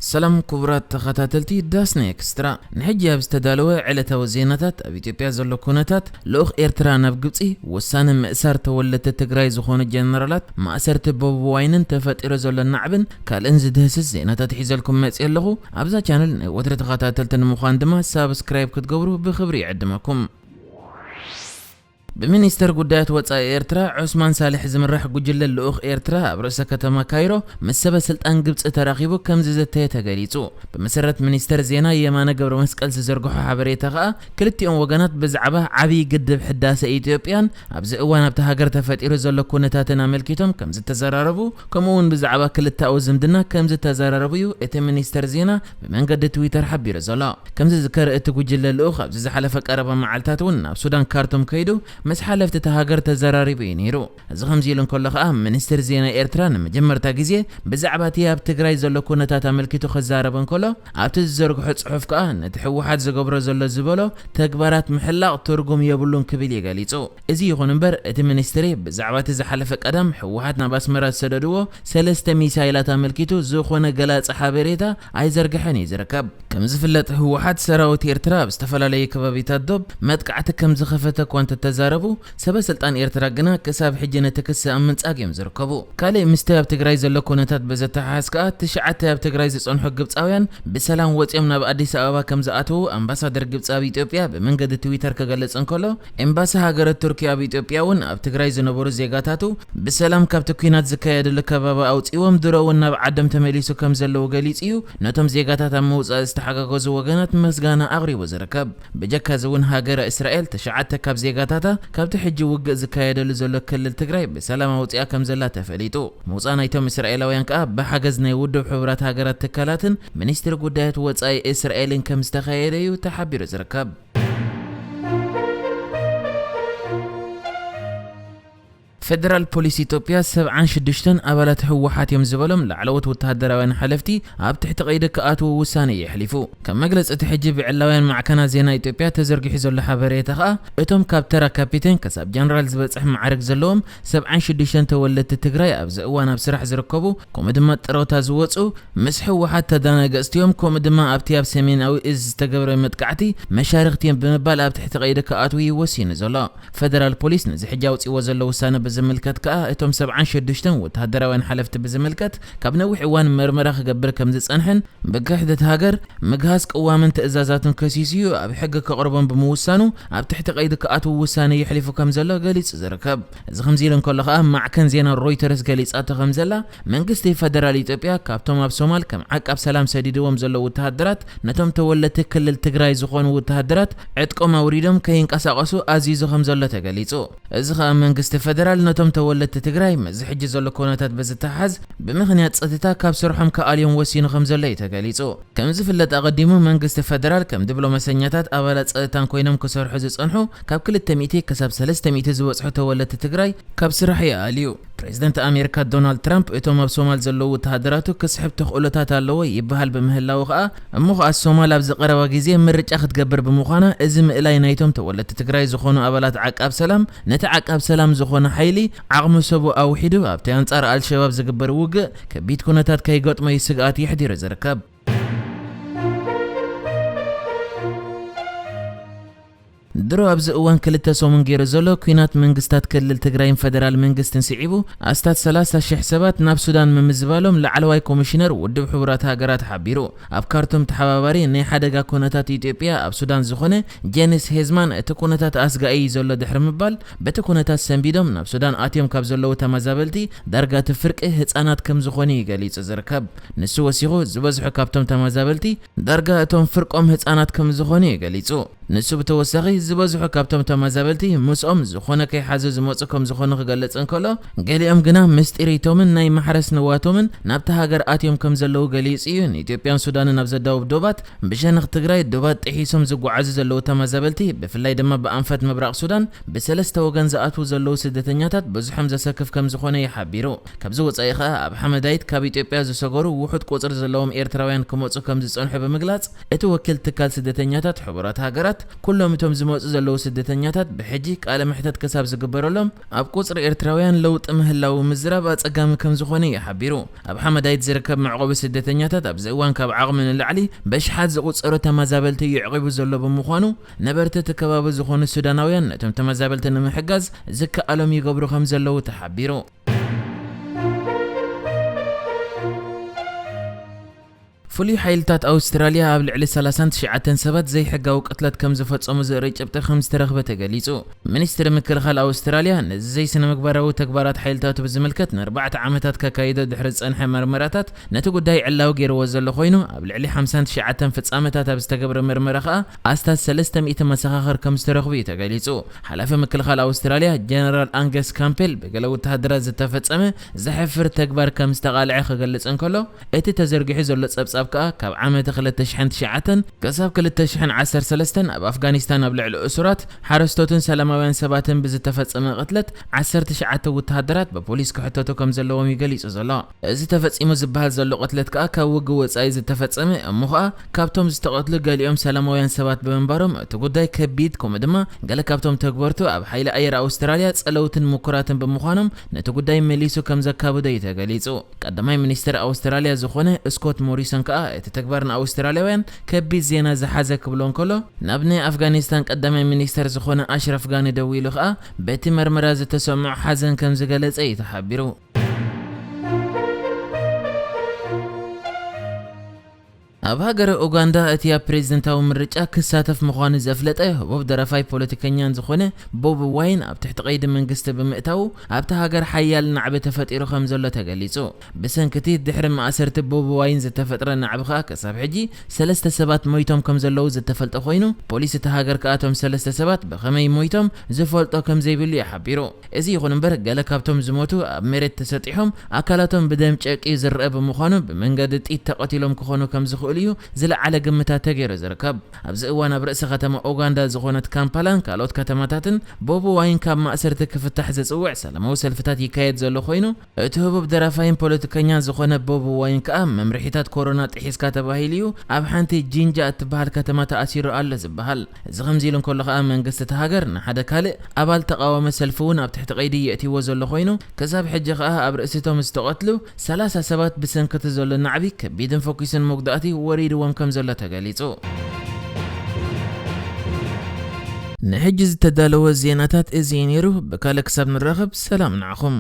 ሰላም ክቡራት ተኸታተልቲ ዳስና ኤክስትራ፣ ንሕጂ ኣብ ዝተዳለወ ዕለታዊ ዜናታት፣ ኣብ ኢትዮጵያ ዘሎ ኩነታት፣ ልኡኽ ኤርትራ ናብ ግብጺ፣ ውሳነ ምእሳር ተወለድቲ ትግራይ ዝኾኑ ጀነራላት፣ ማእሰርቲ ቦቢ ዋይንን ተፈጢሩ ዘሎ ናዕብን ካልእን ዝድህስስ ዜናታት ሒዘልኩም መጽየ ኣለኹ። ኣብዛ ቻነል ናይ ወትሪ ተኸታተልቲ ንምዃን ድማ ሳብስክራይብ ክትገብሩ ብኽብሪ ይዕድመኩም። ብሚኒስተር ጉዳያት ወጻኢ ኤርትራ ዑስማን ሳልሕ ዝምራሕ ጉጅለ ልኡኽ ኤርትራ ኣብ ርእሰ ከተማ ካይሮ ምስ ሰበ ስልጣን ግብጺ ተራኺቡ ከም ዝዘተየ ተገሊጹ። ብመሰረት ሚኒስተር ዜና የማነ ገብረ መስቀል ዝዘርግሖ ሓበሬታ ከኣ፣ ክልቲኦም ወገናት ብዛዕባ ዓብዪ ግድብ ሕዳሰ ኢትዮጵያን ኣብዚ እዋን ኣብቲ ሃገር ተፈጢሩ ዘሎ ኩነታትን ኣመልኪቶም ከም ዝተዘራረቡ፣ ከምኡ እውን ብዛዕባ ክልተኣዊ ዝምድና ከም ዝተዘራረቡ እዩ እቲ ሚኒስተር ዜና ብመንገዲ ትዊተር ሓቢሩ ዘሎ። ከም ዝዝከር፣ እቲ ጉጅለ ልኡኽ ኣብዚ ዝሓለፈ ቀረባ መዓልታት እውን ናብ ሱዳን ካርቱም ከይዱ ምስ ሓለፍቲ እታ ሃገር ተዘራሪቡ እዩ ነይሩ። እዚ ከምዚ ኢሉ እንከሎ ከኣ፣ ሚኒስትር ዜና ኤርትራ ንመጀመርታ ግዜ ብዛዕባ እቲ ኣብ ትግራይ ዘሎ ኩነታት ኣመልኪቱ ክዛረብ እንከሎ፣ ኣብቲ ዝዘርግሖ ጽሑፍ ከኣ፣ ነቲ ህወሓት ዝገብሮ ዘሎ ዝበሎ ተግባራት ምሕላቕ ትርጉም የብሉን ክብል እዩ ገሊጹ። እዚ ይኹን እምበር፣ እቲ ሚኒስትሪ ብዛዕባ እቲ ዝሓለፈ ቀዳም ህወሓት ናብ ኣስመራ ዝሰደድዎ ሰለስተ ሚሳይላት ኣመልኪቱ ዝኾነ ገላጺ ሓበሬታ ኣይዘርግሐን እዩ ዝርከብ። ከም ዝፍለጥ፣ ህወሓት ሰራዊት ኤርትራ ኣብ ዝተፈላለዩ ከባቢታት ዶብ መጥቃዕቲ ከም ዝኸፈተ እኳ እንተተዛረቡ፣ ሰበ ስልጣን ኤርትራ ግና ክሳብ ሕጂ ነቲ ክሲ ኣብ ምንጻግ እዮም ዝርከቡ። ካልእ ምስቲ ኣብ ትግራይ ዘሎ ኩነታት ብዘተሓሓዝ ከኣ፣ ትሽዓተ ኣብ ትግራይ ዝጸንሑ ግብጻውያን ብሰላም ወጺኦም ናብ ኣዲስ ኣበባ ከም ዝኣተዉ ኣምባሳደር ግብጺ ኣብ ኢትዮጵያ ብመንገዲ ትዊተር ክገልጽ እንከሎ፣ ኤምባሲ ሃገረ ቱርኪ ኣብ ኢትዮጵያ እውን ኣብ ትግራይ ዝነበሩ ዜጋታቱ ብሰላም ካብቲ ኲናት ዝካየደሉ ከባቢ ኣውጺዎም ድሮ እውን ናብ ዓዶም ተመሊሱ ከም ዘለዉ ገሊጹ እዩ ነቶም ዜጋታት ኣብ ምውጻእ ዝተሓጋገዙ ወገናት ምስጋና ኣቕሪቡ ዝርከብ። ብጀካ እዚ እውን ሃገረ እስራኤል ትሽዓተ ካብ ዜጋታታ ካብቲ ሕጂ ውግእ ዝካየደሉ ዘሎ ክልል ትግራይ ብሰላም ኣውጺኣ ከም ዘላ ተፈሊጡ። ምውጻእ ናይቶም እስራኤላውያን ከኣ ብሓገዝ ናይ ውድብ ሕቡራት ሃገራት ትካላትን ሚኒስትሪ ጉዳያት ወጻኢ እስራኤልን ከም ዝተኻየደ እዩ ተሓቢሩ ዝርከብ። ፌደራል ፖሊስ ኢትዮጵያ ሰብዓን ሽዱሽተን ኣባላት ህወሓት እዮም ዝበሎም ላዕለዎት ወተሃደራውያን ሓለፍቲ ኣብ ትሕቲ ቀይዲ ክኣትዉ ውሳነ የሕሊፉ። ከም መግለጺ እቲ ሕጂ ብዕላውያን ማዕከናት ዜና ኢትዮጵያ ተዘርጊሑ ዘሎ ሓበሬታ ከኣ፣ እቶም ካብ ተራ ካፒቴን ክሳብ ጀነራል ዝበጽሕ ማዕረግ ዘለዎም ሰብዓን ሽዱሽተን ተወለድቲ ትግራይ ኣብዚ እዋን ኣብ ስራሕ ዝርከቡ፣ ከምኡ ድማ ጥሮታ ዝወጹ፣ ምስ ህወሓት ተዳናገጽቲ እዮም፣ ከምኡ ድማ ኣብቲ ኣብ ሰሜናዊ እዝ ዝተገብረ መጥቃዕቲ መሻርኽቲ እዮም ብምባል ኣብ ትሕቲ ቀይዲ ክኣትዉ እዩ ወሲኑ ዘሎ። ፈደራል ፖሊስ ነዚ ሕጂ ኣውጺዎ ዘሎ ውሳነ ብዝምልከት ከኣ፣ እቶም ሰብዓን ሽዱሽተን ወተሃደራውያን ሓለፍቲ ብዝምልከት ካብ ነዊሕ እዋን መርመራ ክገብር ከም ዝጸንሐን ብክሕደት ሃገር ምግሃስ ቅዋምን ትእዛዛትን ከሲሱ እዩ ኣብ ሕጊ ከቕርቦም ብምውሳኑ ኣብ ትሕቲ ቀይዲ ክኣትዉ ውሳነ የሕሊፉ ከም ዘሎ ገሊጹ ዝርከብ። እዚ ከምዚ ኢሉ እንከሎ ከኣ፣ ማዕከን ዜና ሮይተርስ ገሊጻቶ ከም ዘላ፣ መንግስቲ ፈደራል ኢትዮጵያ ካብቶም ኣብ ሶማል ከም ዓቃብ ሰላም ሰዲድዎም ዘለዉ ወተሃደራት ነቶም ተወለድቲ ክልል ትግራይ ዝኾኑ ወተሃደራት ዕጥቆም ኣውሪዶም ከይንቀሳቐሱ ኣዚዙ ከም ዘሎ ተገሊጹ። እዚ ከኣ መንግስቲ ፈደራል ነቶም ተወለድቲ ትግራይ ምስዚ ሕጂ ዘሎ ኩነታት ብዝተሓሓዝ ብምኽንያት ጸጥታ ካብ ስርሖም ክኣልዮም ወሲኑ ከም ዘሎ እዩ ተገሊጹ። ከም ዝፍለጥ ኣቐዲሙ መንግስቲ ፈደራል ከም ዲፕሎማሰኛታት ኣባላት ጸጥታን ኮይኖም ክሰርሑ ዝጸንሑ ካብ ክልተ ሚእቲ ክሳብ ሰለስተ ሚእቲ ዝበጽሑ ተወለድቲ ትግራይ ካብ ስራሕ ይኣልዩ። ፕሬዝደንት ኣሜሪካ ዶናልድ ትራምፕ እቶም ኣብ ሶማል ዘለዉ ወተሃደራቱ ክስሕብ ተኽእሎታት ኣለዎ ይበሃል ብምህላዉ ከኣ፣ እሞ ከኣ ሶማል ኣብዚ ቀረባ ግዜ ምርጫ ክትገብር ብምዃና፣ እዚ ምእላይ ናይቶም ተወለድቲ ትግራይ ዝኾኑ ኣባላት ዓቃብ ሰላም፣ ነቲ ዓቃብ ሰላም ዝኾነ ሓይሊ ዓቕሚ ሰቡ ኣውሒዱ ኣብቲ ኣንጻር ኣልሸባብ ዝግበር ውግእ ከቢድ ኩነታት ከይገጥሞ እዩ ስግኣት የሕዲሩ ዝርከብ። ድሮ ኣብዚ እዋን ክልተ ሰሙን ገይሩ ዘሎ ኲናት መንግስታት ክልል ትግራይን ፈደራል መንግስትን ስዒቡ ኣስታት ሰላሳ ሽሕ ሰባት ናብ ሱዳን ምምዝባሎም ላዕለዋይ ኮሚሽነር ውድብ ሕቡራት ሃገራት ሓቢሩ። ኣብ ካርቱም ተሓባባሪ ናይ ሓደጋ ኩነታት ኢትዮጵያ ኣብ ሱዳን ዝኾነ ጄንስ ሄዝማን እቲ ኩነታት ኣስጋኢ እዩ ዘሎ ድሕሪ ምባል በቲ ኩነታት ሰንቢዶም ናብ ሱዳን ኣትዮም ካብ ዘለዉ ተመዛበልቲ ዳርጋ እቲ ፍርቂ ህፃናት ከም ዝኾኑ እዩ ገሊጹ ዝርከብ። ንሱ ወሲኹ ዝበዝሑ ካብቶም ተመዛበልቲ ዳርጋ እቶም ፍርቆም ህፃናት ከም ዝኾኑ እዩ ገሊጹ። ንሱ ብተወሳኺ ዝበዝሑ ካብቶም ተመዛበልቲ ምስኦም ዝኾነ ከይሓዙ ዝመጹ ከም ዝኾኑ ክገልጽ እንከሎ፣ ገሊኦም ግና ምስ ጥሪቶምን ናይ ማሕረስ ንዋቶምን ናብቲ ሃገር ኣትዮም ከም ዘለዉ ገሊጹ እዩ። ንኢትዮጵያን ሱዳንን ኣብ ዘዳውብ ዶባት ብሸነኽ ትግራይ ዶባት ጥሒሶም ዝጓዓዙ ዘለዉ ተመዛበልቲ፣ ብፍላይ ድማ ብኣንፈት ምብራቕ ሱዳን ብሰለስተ ወገን ዝኣትዉ ዘለዉ ስደተኛታት ብዙሖም ዘሰክፍ ከም ዝኾነ እዩ ሓቢሩ። ካብዚ ወጻኢ ኸኣ ኣብ ሓመዳይት ካብ ኢትዮጵያ ዝሰገሩ ውሑድ ቁጽሪ ዘለዎም ኤርትራውያን ክመጹ ከም ዝጸንሑ ብምግላጽ፣ እቲ ወኪል ትካል ስደተኛታት ሕቡራት ሃገራት ኩሎም እቶም ዝመጹ ዘለዉ ስደተኛታት ብሕጂ ቃለ መሕተት ክሳብ ዝግበረሎም ኣብ ቁጽሪ ኤርትራውያን ለውጢ ምህላዉ ምዝራብ ኣጸጋሚ ከም ዝኾነ እዩ ሓቢሩ። ኣብ ሓመዳይት ዝርከብ መዕቆቢ ስደተኛታት ኣብዚ እዋን ካብ ዓቕሚ ንላዕሊ በሽሓት ዝቑጸሩ ተመዛበልቲ ይዕቂቡ ዘሎ ብምዃኑ፣ ነበርቲ እቲ ከባቢ ዝኾኑ ሱዳናውያን ነቶም ተመዛበልቲ ንምሕጋዝ ዝከኣሎም ይገብሩ ከም ዘለዉ ተሓቢሩ። ፍሉይ ሓይልታት ኣውስትራልያ ኣብ ልዕሊ ሰላሳን ትሽዓተን ሰባት ዘይሕጋዊ ቅትለት ከም ዝፈጸሙ ዘርኢ ጭብጢ ከም ዝተረኽበ ተገሊጹ። ሚኒስትሪ ምክልኻል ኣውስትራልያ ነዚ ዘይስነ ምግባራዊ ተግባራት ሓይልታቱ ብዝምልከት ንኣርባዕተ ዓመታት ከካይዶ ድሕሪ ዝጸንሐ መርመራታት፣ ነቲ ጉዳይ ዕላዊ ገይርዎ ዘሎ ኮይኑ፣ ኣብ ልዕሊ ሓምሳን ትሽዓተን ፍጻመታት ኣብ ዝተገብረ መርመራ ከኣ ኣስታት ሰለስተ ሚእቲ መሰኻኽር ከም ዝተረኽቡ እዩ ተገሊጹ። ሓላፊ ምክልኻል ኣውስትራልያ ጀነራል ኣንገስ ካምፔል ብገለ ወተሃደራት ዝተፈጸመ ዘሕፍር ተግባር ከም ዝተቓልዐ ክገልጽ እንከሎ፣ እቲ ተዘርጊሑ ዘሎ ጸብጻብ ከኣ ካብ ዓመት ክልተ ሽሕን ትሽዓተን ክሳብ ክልተ ሽሕን ዓሰርተ ሰለስተን ኣብ ኣፍጋኒስታን ኣብ ልዕሊ እሱራት ሓረስቶትን ሰላማውያን ሰባትን ብዝተፈጸመ ቅትለት ዓሰርተ ትሽዓተ ወተሃደራት ብፖሊስ ክሕተቱ ከም ዘለዎም እዩ ገሊጹ ዘሎ። እዚ ተፈጺሙ ዝበሃል ዘሎ ቅትለት ከኣ ካብ ውግእ ወጻኢ ዝተፈጸመ እሞ ኸኣ ካብቶም ዝተቐትሉ ገሊኦም ሰላማውያን ሰባት ብምንባሮም እቲ ጉዳይ ከቢድ፣ ከምኡ ድማ ገለ ካብቶም ተግበርቱ ኣብ ሓይሊ ኣየር ኣውስትራልያ ጸለውትን ምኩራትን ብምዃኖም ነቲ ጉዳይ መሊሱ ከም ዘካብዶ እዩ ተገሊጹ። ቀዳማይ ሚኒስትር ኣውስትራልያ ዝኾነ ስኮት ሞሪሰን ከኣ እቲ ተግባር ንኣውስትራልያውያን ከቢድ ዜና ዝሓዘ ክብሎ እንከሎ፣ ናብ ናይ ኣፍጋኒስታን ቀዳማይ ሚኒስተር ዝኾነ ኣሽረፍ ጋኒ ደዊሉ ከኣ በቲ መርመራ ዝተሰምዖ ሓዘን ከም ዝገለጸ እዩ ተሓቢሩ። ኣብ ሃገረ ኡጋንዳ እቲ ኣብ ፕሬዝደንታዊ ምርጫ ክሳተፍ ምዃኑ ዘፍለጠ ህቡብ ደራፋይ ፖለቲከኛን ዝኾነ ቦብ ዋይን ኣብ ትሕቲ ቀይዲ መንግስቲ ብምእታዉ ኣብታ ሃገር ሓያል ናዕቢ ተፈጢሩ ከም ዘሎ ተገሊጹ። ብሰንኪ እቲ ድሕሪ ማእሰርቲ ቦብ ዋይን ዝተፈጥረ ናዕቢ ከኣ ክሳብ ሕጂ ሰለስተ ሰባት ሞይቶም ከም ዘለዉ ዝተፈልጠ ኮይኑ፣ ፖሊስ እታ ሃገር ከኣ እቶም ሰለስተ ሰባት ብኸመይ ሞይቶም ዝፈልጦ ከም ዘይብሉ እዩ ሓቢሩ። እዚ ይኹን እምበር፣ ገለ ካብቶም ዝሞቱ ኣብ መሬት ተሰጢሖም ኣካላቶም ብደም ጨቂዩ ዝረአ ብምዃኑ፣ ብመንገዲ ጥይት ተቐቲሎም ክኾኑ ከም ዝኽእሉ እዩ ዝለዓለ ግምታት ተገይሩ ዝርከብ። ኣብዚ እዋን ኣብ ርእሲ ከተማ ኡጋንዳ ዝኾነት ካምፓላን ካልኦት ከተማታትን ቦቢ ዋይን ካብ ማእሰርቲ ክፍታሕ ዝጽውዕ ሰላማዊ ሰልፍታት ይካየድ ዘሎ ኮይኑ፣ እቲ ህቡብ ደራፋይን ፖለቲከኛን ዝኾነ ቦቢ ዋይን ከኣ መምርሒታት ኮሮና ጥሒስካ ተባሂሉ እዩ ኣብ ሓንቲ ጂንጃ እትበሃል ከተማ ተኣሲሩ ኣሎ ዝበሃል። እዚ ከምዚ ኢሉ እንከሎ ከኣ መንግስቲ እቲ ሃገር ንሓደ ካልእ ኣባል ተቓዋሚ ሰልፊ እውን ኣብ ትሕቲ ቀይዲ የእትይዎ ዘሎ ኮይኑ፣ ክሳብ ሕጂ ከኣ ኣብ ርእሲቶም ዝተቐትሉ ሰላሳ ሰባት ብሰንኪ እቲ ዘሎ ናዕቢ ከቢድን ፈኲስን መጉዳእቲ ወሪድዎም ከም ዘሎ ተገሊጹ። ንሕጂ ዝተዳለወ ዜናታት እዚ እዩ ነይሩ። ብካልእ ክሳብ ንራኸብ ሰላም ንዓኹም።